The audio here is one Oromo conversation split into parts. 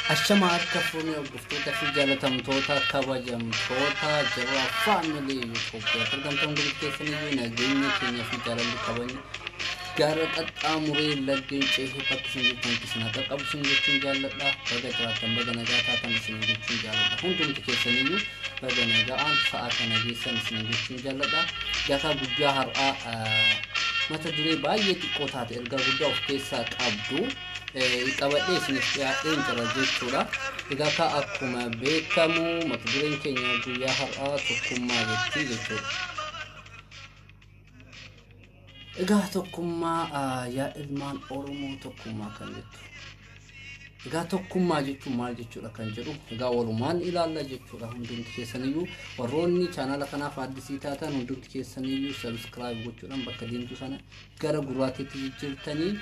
Ashama harka fuunee hordoftoota fi jaalatamtoota kabajamtoota Jabaa Family Itoophiyaatti argamtan hundi keessaniyyuu nageenya keenya fi jaalalli kabajni gaara qaxxaamuree laggeen ceehee bakka isin jirtanitti isin haa qaqqabu isin jechuun jaalladha. Baga jiraattan, baga nagaa taatan isin jechuun jaalladha. Hundumti keessaniyyuu baga nagaan sa'a kana geessan isin jechuun jaalladha. Gaafa guyyaa har'aa mata duree baay'ee xiqqoo taate ergaa guddaa of keessaa qabdu qabadhee isiniif dhiyaadheen jira jechuudha. Egaa akka akkuma beekamu mata dureen keenya guyyaa har'aa tokkummaa jetti jechuudha. Egaa tokkummaa, yaa ilmaan Oromoo, tokkummaa kan jettu. Egaa tokkummaa jechuun maal jechuudha kan jedhu egaa walumaan ilaalla jechuudha. Hundumti keessaniyyuu warroonni chaanala kanaaf addisii taatan hundumti keessaniyyuu subscribe gochuudhaan bakka deemtu sana gara gurraattiitti jijjiirtanii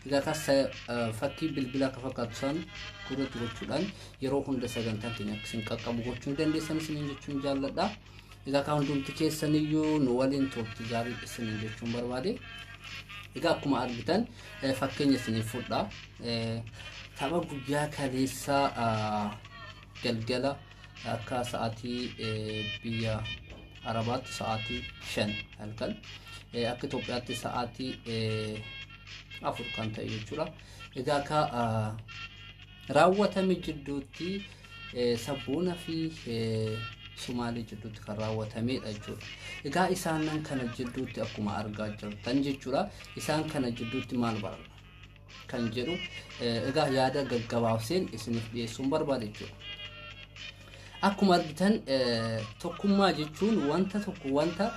egaa kan fakkii bilbilaa akka fakkaatu san gurratti gochuudhaan yeroo hunda sagantaan keenya akka isin qaqqabu gochuu ni dandeessan isiniin jechuun jaalladha. Egaa kan hundumti keessaniyyuu nu waliin turtii gaarii isiniin jechuun barbaade. Egaa akkuma argitan fakkeenya isiniif fudha. Tapha guyyaa kaleessaa galgala akka sa'aatii biyya Arabaatti sa'aatii 5 halkan, akka Itoophiyaatti sa'aatii 4 kan ta'e jechuudha. Egaa akka raawwatame jidduutti Sabboona fi Sumaalee jidduutti kan raawwatamedha jechuudha. Egaa isaan kana jidduutti akkuma argaa jirtan jechuudha. Isaan kana jidduutti maal baranna kan jedhu egaa yaada gaggabaabseen isiniif dhiyeessuun barbaade jechuudha. Akkuma argitan tokkummaa jechuun wanta tokko, wanta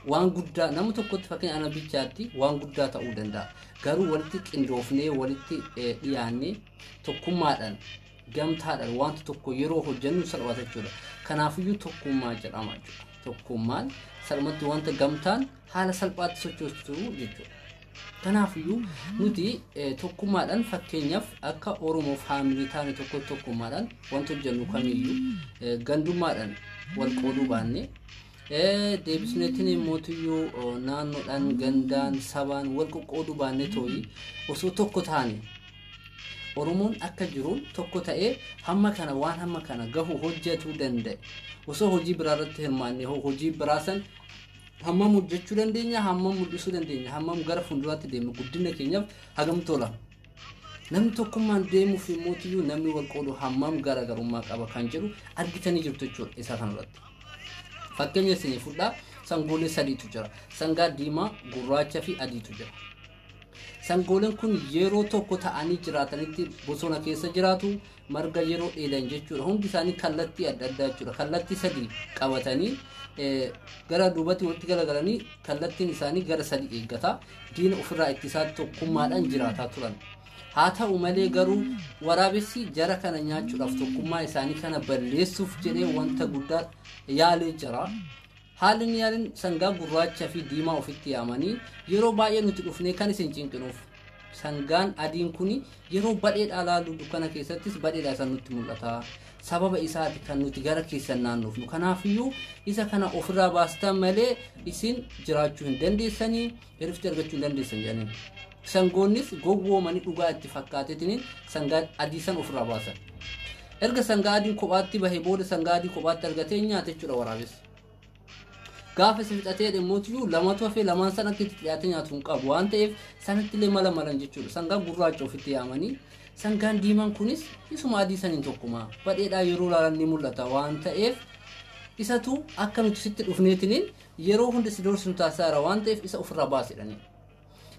waan guddaa nama tokkotti, fakkeenya ana bichaatti waan guddaa ta'uu danda'a. Garuu walitti qindoofnee, walitti dhiyaannee, tokkummaadhaan, gamtaadhaan wanta tokko yeroo hojjennu salphata jechuudha. Kanaafiyyuu tokkummaa jedhama jechuudha. Tokkummaan salphumatti wanta gamtaan haala salphaatti sochoostu jechuudha. Kanaafiyyuu nuti tokkummaadhaan, fakkeenyaaf akka Oromoo Family taane tokko tokkummaadhaan wanta hojjennu kamiyyuu gandummaadhaan wal qooduu baanne, deebisneetiin immoo naannoodhaan, gandaan, sabaan wal qoqqooduu baanne tooyi osoo tokko taane, Oromoon akka jiruun tokko ta'ee hamma kana waan hamma kana gahu hojjetuu danda'e. Osoo hojii biraa irratti hirmaanne hojii biraa san hammam hojjechuu dandeenya, hammam mul'isuu dandeenya, hammam gara fuulduraatti deema, guddina keenyaaf hagam tola? Namni tokkummaan deemuuf immoo namni wal qoodu hammam garaagarummaa qaba kan jedhu argitanii jirtu jechuudha isa kanarratti. Fakkeenya isinii fudhaa, sangoolee sadiitu jira. Sangaa diimaa, gurraacha fi adiitu jira. Sangooleen kun yeroo tokko ta'anii jiraatanitti bosona keessa jiraatu, marga yeroo dheedan jechuudha. Hundi isaanii kallattii adda addaa jechuudha. Kallattii sadii qabatanii gara duubatti walitti garagalanii kallattiin isaanii gara sadii eeggata. Diina ofirraa ittisaa tokkummaadhaan jiraataa turan. Haa ta'u malee garuu waraabessi jara kana nyaachuudhaaf, tokkummaa isaanii kana balleessuuf jedhee wanta guddaa yaalee jira. Haalli inni yaaliin sangaa gurraacha fi diimaa ofitti yaamanii, yeroo baay'ee nuti dhufnee kan isin cinqinuuf sangaan adiin kun yeroo badheedhaa laallu dukkana keessattis badheedhaa isaan nutti mul'ata. Sababa isaati kan nuti gara keessan naannofnu. Kanaafiyyuu isa kana ofirraa baastan malee isin jiraachuu hin dandeessanii, hirifti argachuu hin dandeessan jedhaniin. Sangoonnis gowwoomanii dhugaa itti fakkaateetiin sangaa adii san ofirraa baasan. Erga sangaa adiin kophaatti bahee booda sangaa adii kophaatti argatee nyaata jechuudha waraabessi. Gaafa isa fixatee dhimmootiyuu lamatu hafee, lamaan san akka itti dhiyaatee nyaatu hin qabu waan ta'eef sanatti illee mala malan jechuudha. Sangaa gurraacha ofitti yaamanii, sangaan diimaan kunis isuma adii saniin tokkuma badheedhaa yeroo ilaalan ni mul'ata waan ta'eef isatu akka nuti sitti dhufneetiniin yeroo hunda si doorsinu taasisaa waan ta'eef isa ofirraa baasedhani.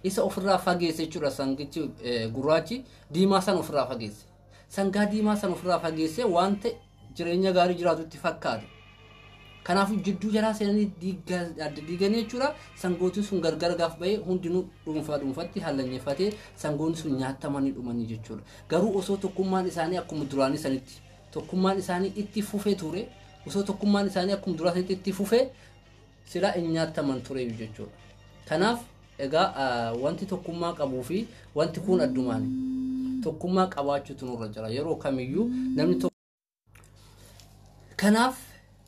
Isa ofirraa fageesse jechuudha, sangichi gurraachi diimaa san ofirraa fageesse. Sangaa diimaa san ofirraa fageesse waan ta'e jireenya gaarii jiraatutti fakkaate. Kanaafuu jidduu jalaa seenanii adda diiganii jechuudha. Sangootiin sun gargar gaaf bahee hundinuu dhuunfaa dhuunfatti hallanyeeffatee sangoonni sun nyaatamanii dhumanii jechuudha. Garuu osoo tokkummaan isaanii akkuma duraanii sanitti tokkummaan isaanii itti fufee ture, osoo tokkummaan isaanii akkuma duraa sanitti itti fufee silaa hin nyaataman ture jechuudha. Kanaaf egaa wanti tokkummaa qabuu fi wanti kun addumaani. Tokkummaa qabaachuutu nurra jira yeroo kamiyyuu namni. Kanaaf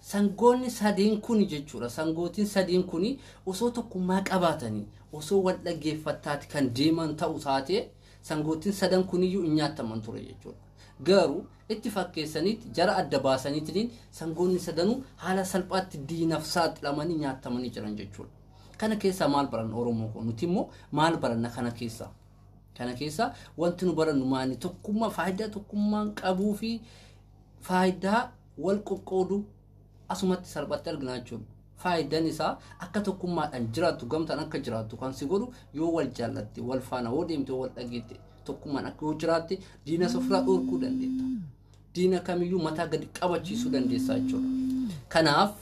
sangoonni sadiin kun jechuudha. Sangootiin sadiin kun osoo tokkummaa qabaatanii, osoo wal dhaggeeffattaati kan deeman ta'u taate, sangootiin sadan kuniyyuu hin nyaataman ture jechuudha. Garuu itti fakkeessaniitti jara adda baasaniitiin sangoonni sadanuu haala salphaatti diinaaf saaxilamanii nyaatamanii jiran jechuudha. Kana keessaa maal baranna Oromoo koo? Nuti immoo maal baranna kana keessaa? Kana keessaa wanti nu barannu maali? Tokkummaa, faayidaa tokkummaan qabuu fi faayidaa wal qoqqooduu asumatti salphaatti argina jechuudha. Faayidaan isaa akka tokkummaadhaan jiraattu, gamtaan akka jiraattu kan si godhu yoo wal jaallatte, wal faana yoo deemte, wal dhageette, tokkummaan akka yoo jiraatte diina ofirraa dhorkuu dandeetta. Diina kamiyyuu mataa gadi qabachiisuu dandeessa jechuudha. Kanaaf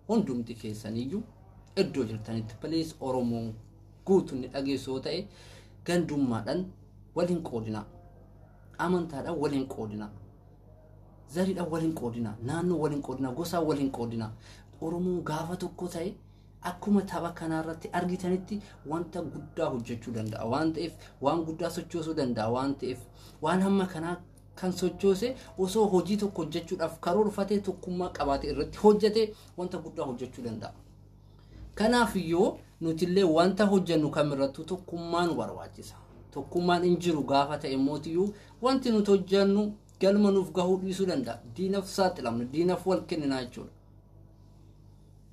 hundumti keessaniyyuu iddoo jirtanitti please Oromoon guutuun ni dhageessu yoo ta'e gandummaadhaan wal hin qoodinaa. Amantaadhaan wal hin qoodinaa. Zariidhaan wal hin qoodinaa. Naannoo wal hin qoodinaa. Gosaan wal hin qoodinaa. Oromoon gaafa tokko ta'e akkuma tapha kanarratti argitanitti wanta guddaa hojjechuu danda'a waan ta'eef, waan guddaa sochoosuu danda'a waan ta'eef, waan hamma kanaa kan sochoose osoo hojii tokko hojjechuudhaaf karoorfatee tokkummaa qabaate irratti hojjete wanta guddaa hojjechuu danda'a. Kanaaf iyyuu nutillee wanta hojjennu kamirrattuu tokkummaan barbaachisa. Tokkummaan hin jiru gaafa ta'e mootiyyuu wanti nuti hojjennu galma nuuf gahuu dhiisuu danda'a. Diinaaf saaxilamna, diinaaf wal kenninaa jechuudha.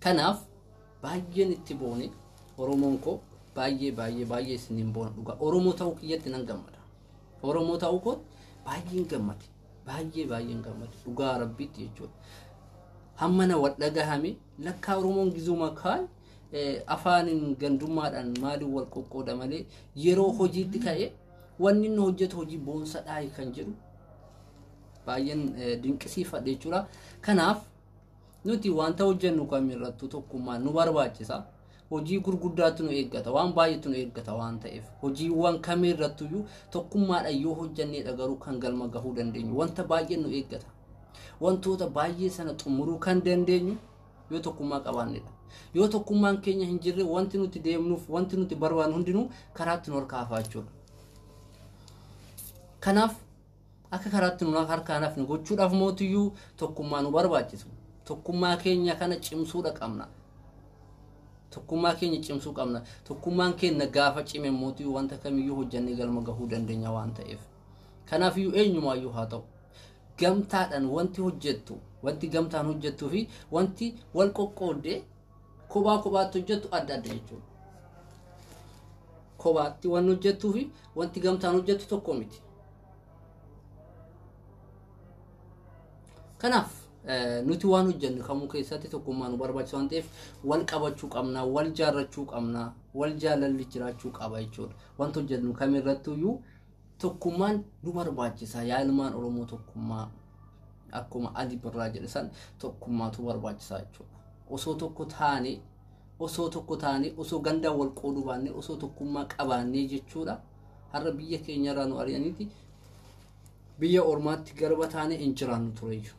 Kanaaf baay'een itti boone Oromoon koo, baay'ee baay'ee baay'ee isiniin boona dhugaa. Oromoo ta'uu kiyyatti nan gammada. Oromoo ta'uu koo baay'een gammade. Baay'ee baay'een gammade. Dhugaa Rabbiitti jechuudha. Hammana wal dhagahame lakkaa Oromoon gizuma kaan afaaniin gandummaadhaan maaliin wal qoqqooda malee yeroo hojiitti ka'e wanni inni hojjetu hojii boonsadhaa kan jedhu baay'een dinqisiifadhe jechuudha. Kanaaf nuti wanta hojjennu kamirrattuu tokkummaan nu barbaachisa. Hojii gurguddaatu nu eeggata, waan baay'eetu nu eeggata waan ta'eef hojiiwwan kamirrattuyyuu tokkummaadhaan yoo hojjenneedha garuu kan galma gahuu dandeenyu. Wanta baay'ee nu eeggata. Wantoota baay'ee sana xumuruu kan dandeenyu yoo tokkummaa qabaannedha. Yoo tokkummaan keenya hin jirre wanti nuti deemnuuf wanti nuti barbaannu hundinuu karaatti nu harkaa hafaa jechuudha. Kanaaf akka karaatti nu harkaa hafne gochuudhaaf mootiyyuu tokkummaa nu barbaachisu. Tokkummaa keenya kana cimsuudha qabna. Tokkummaa keenya cimsuu qabna. Tokkummaan keenya gaafa cime mootiyyuu wanta kamiyyuu hojjannee galma gahuu dandeenya waan ta'eef. Kanaafiyyuu eenyumaayyuu haa ta'u gamtaadhaan wanti hojjettu, wanti gamtaan hojjettuu fi wanti wal qoqqooddee kophaa kophaatti hojjettu adda adda jechuudha. Kophaatti wanni hojjettuu fi wanti gamtaan hojjettu tokko miti. Kanaaf nuti waan hojjennu kamuu keessatti tokkummaa nu barbaachisa waan ta'eef wal qabachuu qabna, wal jaarrachuu qabna, wal jaalalli jiraachuu qaba jechuudha. Wanta hojjennu kamirrattuyyuu tokkummaan nu barbaachisa. Yaa ilmaan Oromoo tokkummaa akkuma Ali Birraa jedhe san tokkummaatu barbaachisa jechuudha. Osoo tokko taane, osoo tokko taane, osoo gandaan wal qooduu baanne, osoo tokkummaa qabaannee jechuudha. Har'a biyya keenyarraa nu ari'aniiti biyya ormaatti garba taane hin jiraannu tureyyuu.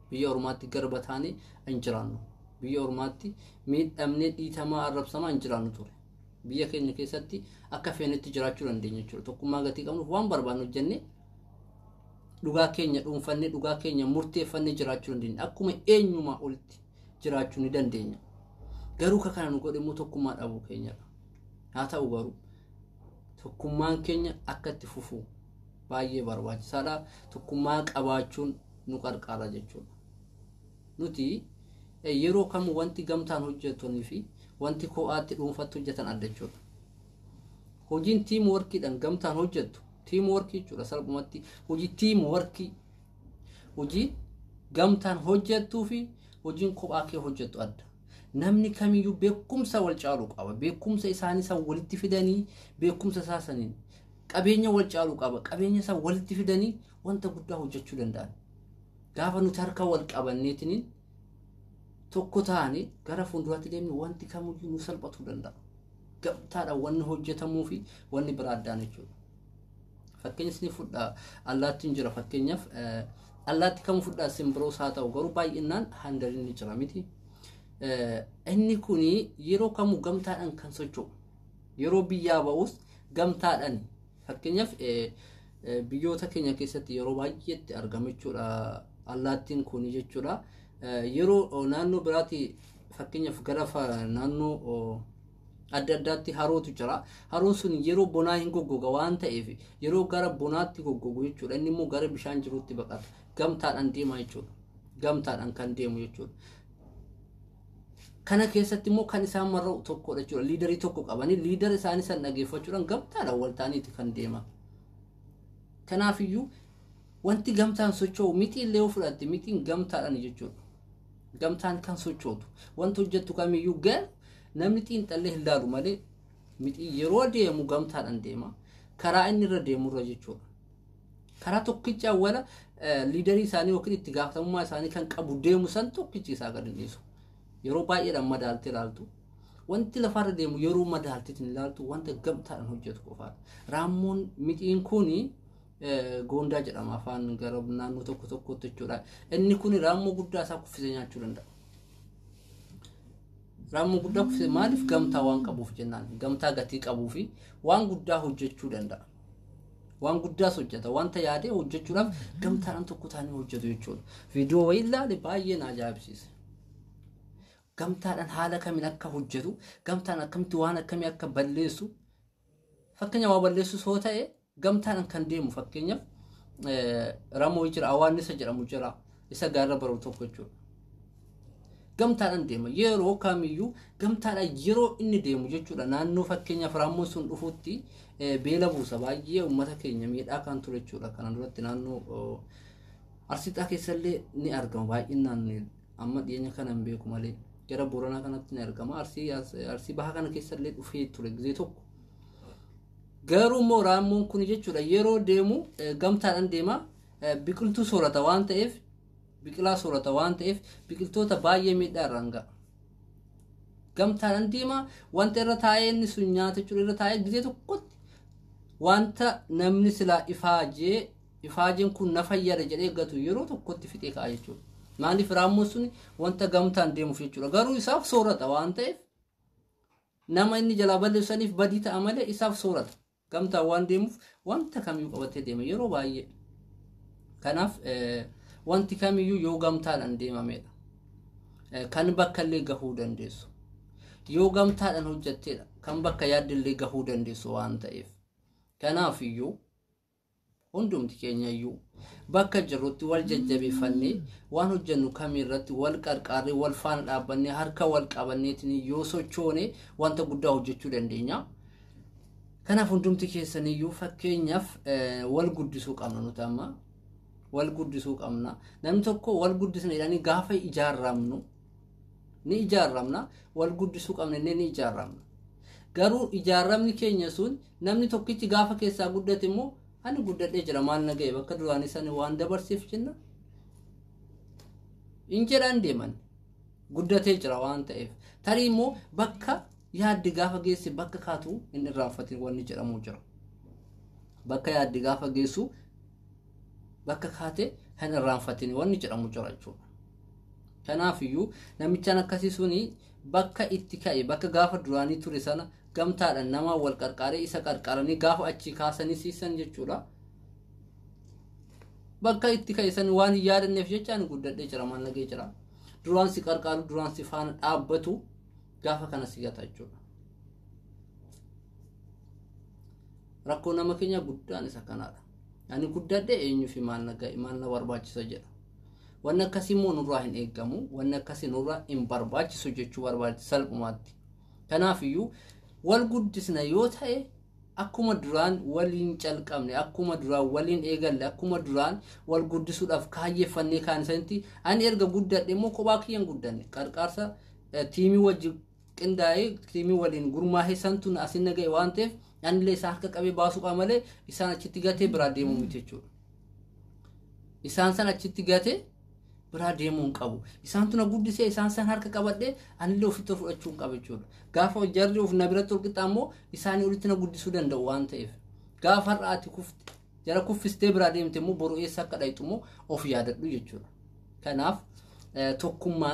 Biyya ormaatti garba taane hin jiraannu. Biyya ormaatti miidhamnee dhiitamaa arrabsamaa hin jiraannu ture. Biyya keenya keessatti akka feenetti jiraachuu dandeenya jechuudha. Tokkummaa gatii qabnuuf waan barbaannu hojjennee dhugaa keenya dhuunfannee dhugaa keenya murteeffannee jiraachuu dandeenya. Akkuma eenyumaa olitti jiraachuu ni dandeenya. Garuu ka kana nu godhe immoo tokkummaa dhabuu keenyadha. Haa ta'u garuu tokkummaan keenya akka itti fufu baay'ee barbaachisaadha. Tokkummaa qabaachuun nu qarqaara jechuudha. Nuti yeroo kamuu wanti gamtaan hojjetanii fi wanti kophaatti dhuunfatti hojjetan adda jechuudha. Hojiin tiim workiidhaan gamtaan hojjettu tiim workii jechuudha. Salphumatti hojii tiim workii, hojii gamtaan hojjettuu fi hojiin kophaa kee hojjettu adda. Namni kamiyyuu beekumsa wal caalu qaba. Beekumsa isaanii san walitti fidanii beekumsa isaa saniin qabeenya wal caalu qaba. Qabeenya isaa walitti fidanii wanta guddaa hojjechuu danda'an. Gaafa nuti harka wal qabanneetiniin tokko taane gara fuulduraatti deemne wanti kamiyyuu nu salphatuu danda'a. Gamtaadhaan wanni hojjetamuu fi wanni biraa addaan jechuudha. Fakkeenya isin fudhaa allaattiin jira fakkeenyaaf allaatti kamuu fudhaa simbiroos haa ta'u garuu baay'inaan handariin ni jira miti. Inni kuni yeroo kamuu gamtaadhaan kan socho'u yeroo biyyaa ba'us gamtaadhaan fakkeenyaaf biyyoota keenya keessatti yeroo baay'eetti argama jechuudha allaattiin kuni jechuudha. Yeroo naannoo biraatti fakkeenyaaf gara naannoo adda addaatti harootu jira. Haroon sun yeroo bonaa hin goggoga waan ta'eef yeroo gara bonaatti goggogu jechuudha. Inni immoo gara bishaan jirutti baqata. Gamtaadhaan deema jechuudha. Gamtaadhaan kan deemu jechuudha. Kana keessatti immoo kan isaan marra'u tokkodha jechuudha. Liidarii tokko qabanii liidara isaanii san dhageeffachuudhaan gamtaadhaan wal ta'aniiti kan deeman. Kanaafiyyuu wanti gamtaan socho'u mixii illee yoo fudhatte mixiin gamtaadhaan jechuudha. Gamtaan kan sochootu wanti hojjettu kamiyyuu gar namni xiinxallee hin laalu malee mixii yeroo deemu gamtaadhaan deema. Karaa inni irra deemurra jechuudha. Karaa tokkicha awwala liidarii isaanii yookiin itti gaafatamummaa isaanii kan qabu deemu san tokkichi isaa gad hin dhiisu. Yeroo baay'eedhaan madaaltee ilaaltu. Wanti lafarra deemu yeroo madaaltee hin ilaaltu wanta gamtaadhaan hojjetu qofaadha. Raammoon mixiin kuni goondaa jedhama afaan gara naannoo tokko tokkotti jechuudha. Inni kun raammoo guddaa isaa kuffisee nyaachuu danda'a. Raammoo guddaa kuffisee maaliif gamtaa waan qabuuf jennaan gamtaa gatii qabuu fi waan guddaa hojjechuu danda'a. Waan guddaas hojjeta wanta yaadee hojjechuudhaaf gamtaadhaan tokko ta'anii hojjetu jechuudha. Viidiyoo wayii ilaale baay'ee na ajaa'ibsiise. Gamtaadhaan haala kamiin akka hojjetu gamtaan akkamitti waan akkamii akka balleessu fakkeenya waa balleessus hoo ta'e gamtaadhaan kan deemu fakkeenyaaf ramoo jira awaannisa jedhamu jira isa gaarra baru tokko jechuudha. Gamtaadhaan deema yeroo kamiyyuu gamtaadhaan yeroo inni deemu jechuudha naannoo fakkeenyaaf raammoon sun dhufutti beela buusa baay'ee uummata keenya miidhaa kan ture jechuudha. Kana duratti naannoo Arsiixaa keessallee ni argama baay'inaan amma dhiyeenya kana hin beeku malee gara Booranaa kanatti ni argama. Arsii bahaa kana keessallee dhufee ture gizee tokko. Garuu immoo raammoon kun jechuudha yeroo deemu gamtaadhaan deema biqiltuu soorata waan ta'eef biqilaa soorata waan ta'eef biqiltoota baay'ee miidhaa irraan ga'a. Gamtaadhaan deema wanta irra taa'ee inni sun nyaata jechuudha irra taa'ee gizee tokkotti wanta namni silaa ifaajeen kun na fayyada jedhee eeggatu yeroo tokkotti fixee ka'a jechuudha. Maaliif raammoon sun wanta gamtaan deemuuf jechuudha. Garuu isaaf soorata waan ta'eef nama inni jalaa balleessaniif badii ta'a malee isaaf soorata. Gamtaan waan deemuuf wanta kamiyyuu qabatee deema yeroo baay'ee. Kanaaf wanti kamiyyuu yoo gamtaadhaan deemamedha. Kan bakka illee gahuu dandeessu. Yoo gamtaadhaan hojjetteedha kan bakka yaadde gahuu dandeessu waan ta'eef. Kanaaf iyyuu hundumti keenya iyyuu bakka jirrutti wal jajjabeeffannee waan hojjennu kamiirratti wal qarqaarree wal faana dhaabbannee harka wal qabanneetiin yoo sochoone wanta guddaa hojjechuu dandeenya. Kanaaf hundumti keessaniyyuu fakkeenyaaf wal guddisuu qabna nuti amma wal guddisuu qabna. Namni tokko wal guddisna jedhanii gaafa ijaarramnu ni ijaarramna wal guddisuu qabna inni ni ijaarramna. Garuu ijaarramni keenya sun namni tokkichi gaafa keessaa guddate immoo ani guddadhee jira maal na ga'e bakka duraanii sani waan dabarseef jenna. In jedhaan deeman guddatee jira waan ta'eef tarii immoo bakka yaaddi gaafa geesse bakka kaatu hin irraanfatin wanni jedhamu jira. Bakka yaaddi gaafa geessu bakka kaate hin irraanfatin wanni jedhamu jira jechuudha. Kanaafiyyuu namichaan akkasii suni bakka itti ka'e bakka gaafa duraanii ture sana gamtaadhaan nama wal qarqaaree isa qarqaaranii gaafa achi kaasanii siisan jechuudha. Bakka itti ka'e san waan hin yaadanneef jecha ani guddadhee jira maal nagee jira. Duraan si qarqaaru duraan si faana dhaabbatu gaafa kana si gata jechuudha. Rakkoo nama keenya guddaan isa kanaadha. Ani guddadhee eenyuu fi maal na ga'e maal na barbaachisa jedha. Wanni akkasii immoo nurraa hin eeggamu wanni akkasii nurraa hin barbaachisu jechuu barbaachisa salphumaatti. Kanaafiyyuu wal guddisna yoo ta'e akkuma duraan waliin calqabne akkuma duraan waliin eegalle akkuma duraan wal guddisuudhaaf kaayyeeffannee kaan isanitti ani erga guddadhe immoo kophaa kiyyan guddanne qarqaarsa tiimii wajji qindaa'ee tiimii waliin gurmaa'ee santu asin na ga'e waan ta'eef anillee isaan harka qabee baasuu qaba malee isaan achitti gatee biraa deemuu miti jechuudha. Isaan san achitti gatee biraa deemuu hin qabu. Isaantu na guddisee isaan san harka qabadhee anillee ofitti fudhachuu hin qabu jechuudha. Gaafa jarri of na biratti ol qixxaa immoo isaanii olitti na guddisuu danda'u waan ta'eef. Gaafa har'a ati kufte jara kuffistee biraa deemte immoo boru eessa akka dhayxu immoo of yaadadhu jechuudha. Kanaaf tokkummaan